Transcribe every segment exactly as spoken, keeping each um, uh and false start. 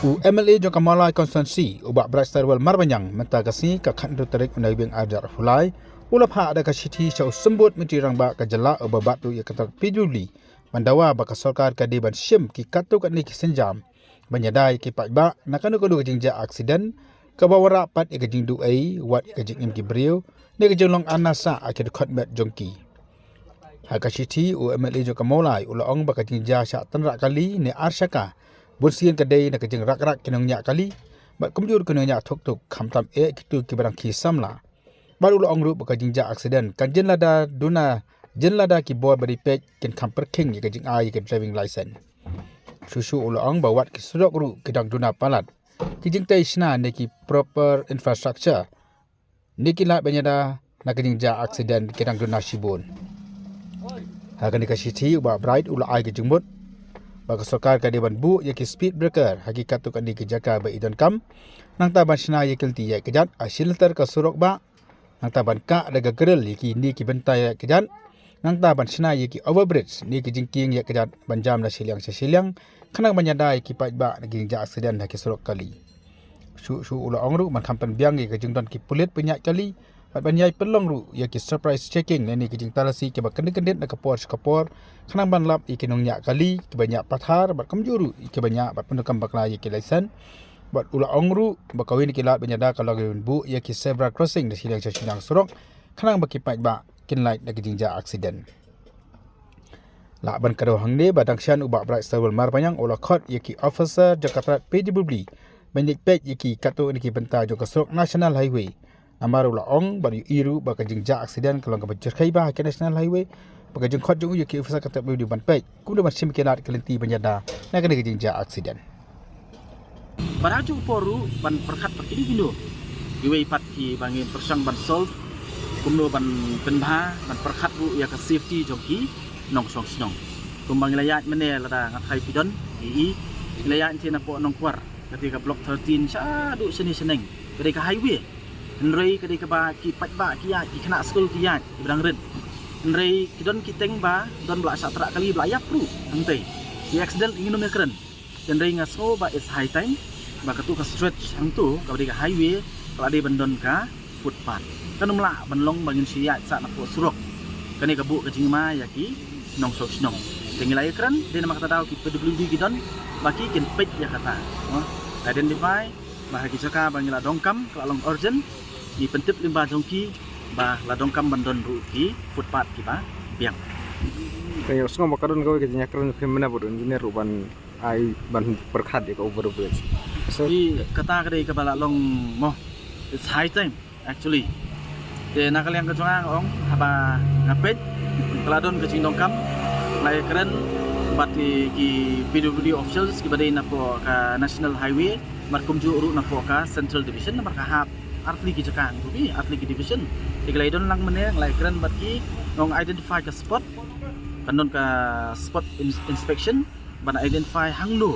U M L A jong ka Mawlai Constituency, u Bah Brightstarwell Marbaniang, mynta ka sngi ka khathynriew tarik u Naiwieng arhajar arphew lai, u la phah da ka shithi sha u Symbud Myntri Rangbah ka jylla uba bat ruh ïa ka tnat P W D, ban dawa ba ka sorkar ka dei ban shim ki katto katne ki sienjam ban ïada ïa ki paidbah na kano kano ka jingjia aksiden kaba wanrah pat ïa ka jingduh ei, wat ïa ka jingim ki briew ne ka jinglong anasah ha ki dkhot met jong ki. Ha ka shithi, u M L A jong ka Mawlai u la ong ba ka jingjia shah tynrah kali ne arshaka bunsien ka dei na ka jingrakrak ki nongñiah kali bad kumjuh ki nongñiah thuk thuk, khamtam eh kito kiba dang khie samla. Bad u la ong ruh ba ka jingjia aksiden kan jin lada duna, jin lada ki bor ba dei peit kin kham pyrkhing ïa ka jingai ïa ka driving license. Shuh shuh u la ong ba wat ki surok ruh ki dang duna palat ki jingtei shna ne ki proper infrastructure ne ki lad ban ïada na ka jingjia aksiden ki dang duna shibun. Ha kane ka shithi, u Bah Bright u la ai ka jingmut ba ka sorkar ka dei ban buh ïa ki speed breaker ha ki katto katne ki jaka ba i donkam, nangta ban shna ïa ki lynti ïaid kjat ha shi lynter ka surok bah, nangta ban kah da ka grill ïa kine ki bynta ïaid kjat, nangta ban shna ïa ki overbridge ne ki jingkieng ïaid kjat ban jam na shiliang sha shiliang, khnang ban ïada ïa ki paidbah na ki jingjia aksiden ha ki surok kali. Shuh shuh u la ong ruh ban kham pynbiang ïa ka jingdon ki pulit pynïaid kali bad ban ïai pynlong ruh ïa ki surprise checking ne ki jingtalasi kiba kyndit kyndit na ka por sha ka por, khnang ban lap ïa ki nongñiah kali kiba ñiah pathar bad kumjuh ruh ïa kiba ñiah bad pyndonkam bakla ïa ki license. Bad u la ong ruh ba kawei na ki lad ban ïada ka long ban buh ïa ki zebra crossing na shiliang sha shiliang surok, khnang ba ki paidbah kin lait na ki jingjia aksiden. Lah ban kdew hangne ba dang shen u Bah Brightstarwell Marbaniang u la khot ïa ki officer jong ka tnat P W D ban leit peit ïa ki katto katne ki bynta jong ka surok National Highway. Namar u la ong bad u ïohi ruh ba ka jingjia aksiden ka long kaba jyrkhei bha ha ki National Highway, ba ka jingkhot jong u ïa ki officer ka tnat P W D ban peit kumno ban shim ki lad ki lynti ban ïada na kane ka jingjia aksiden. Bad ha kajuh ka por ruh ban pyrkhat pat kino kino kiwei pat kiba ngin pyrshang ban solve, kumno ban pynbha ban pyrkhat ruh ïa ka safety jong ki nongshong shnong. Kumba ngi la ïaid mynne, lada nga tharai phi don, i i, ngi la ïaid te napoh Nongkwar, kata ka Block thirteen shaduh shane shaneng, ka dei ka highway. Hynrei ka dei kaba ki paidbah ki ïaid, ki khynnah skul ki ïaid, kiba dang rit. Hynrei ki don ki tieng ba don ba la shah tynrah kali, ba la ïap ruh hangtei. Ki accident ngin ym ïakren. Hynrei nga sngew ba it's high time ba kato ka stretch hangto kaba dei ka highway ka la dei ban don ka footpath. Kan ym lah ban long ba ngin shu ïaid sah napoh surok. Kane ka buh ka jingma ïa ki nongshong shnong. Te ngi la ïakren, dei namar kata daw ki P W D ki don ba ki kin peit ïa kata, no? Identify ba ha ki jaka ba ngi la donkam ka la long urgent, ngi pyntip lyngba jong ki ba la donkam ban don ruh ki footpath kiba biang. Te nga sngew ba ka don kawei ka jingïakren phi mynne bad u engineer ruh ban ai ban pyrkhat ïa ka overbridge. So, i kata ka dei kaba la long mo. It's high time actually. Te na ka liang ka jong nga, nga ong haba nga peit ka la don ka jingdonkam, la ïakren bad ki, ki P W D officials kiba dei napoh ka National Highway, bad kumjuh ruh napoh ka Central Division, namar ka hap artylli ki jaka, hangto, artylli ki division. Te ka la ïadon lang mynne, nga la ïakren bad ki, nga ong identify ka spot, kan don ka spot ins-, inspection ban identify hangno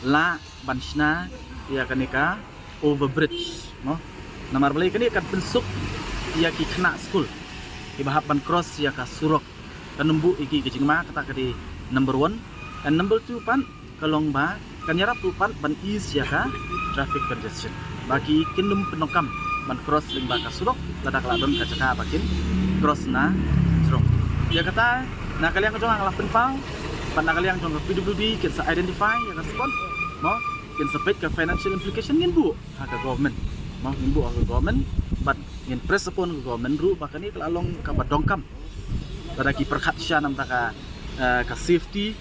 lah ban shna ïa kane ka overbridge, no? Namar balei? Kane kan pynsuk ïa ki khynnah skul kiba hap ban cross ïa ka surok. Kan ym buh ïa ki ka jingma, kata ka dei number one. And number two pat ka long ba kan ïarap ruh pat ban ease ïa ka traffic congestion, ba ki kin ym pyndonkam ban cross lyngba ka surok lada ka la don ka jaka ba kin cross na jrong. Ïa kata, na ka liang jong nga la pynpaw, bad na ka liang jong ka P W D kin sa identify ïa ka spot, mo, kin sa peit ka financial implication, ngin buh ha ka government, mo, ngin buh ha ka government, bad ngin press upon ka government ruh ba kane ka la long kaba donkam. Lada ki pyrkhat sha namar ka, eh, ka safety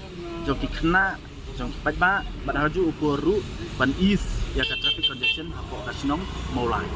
jong ki khynnah, jong ki paidbah, bad ha kajuh ka por ruh ban ease ïa ka traffic congestion hapoh ka shnong Mawlai.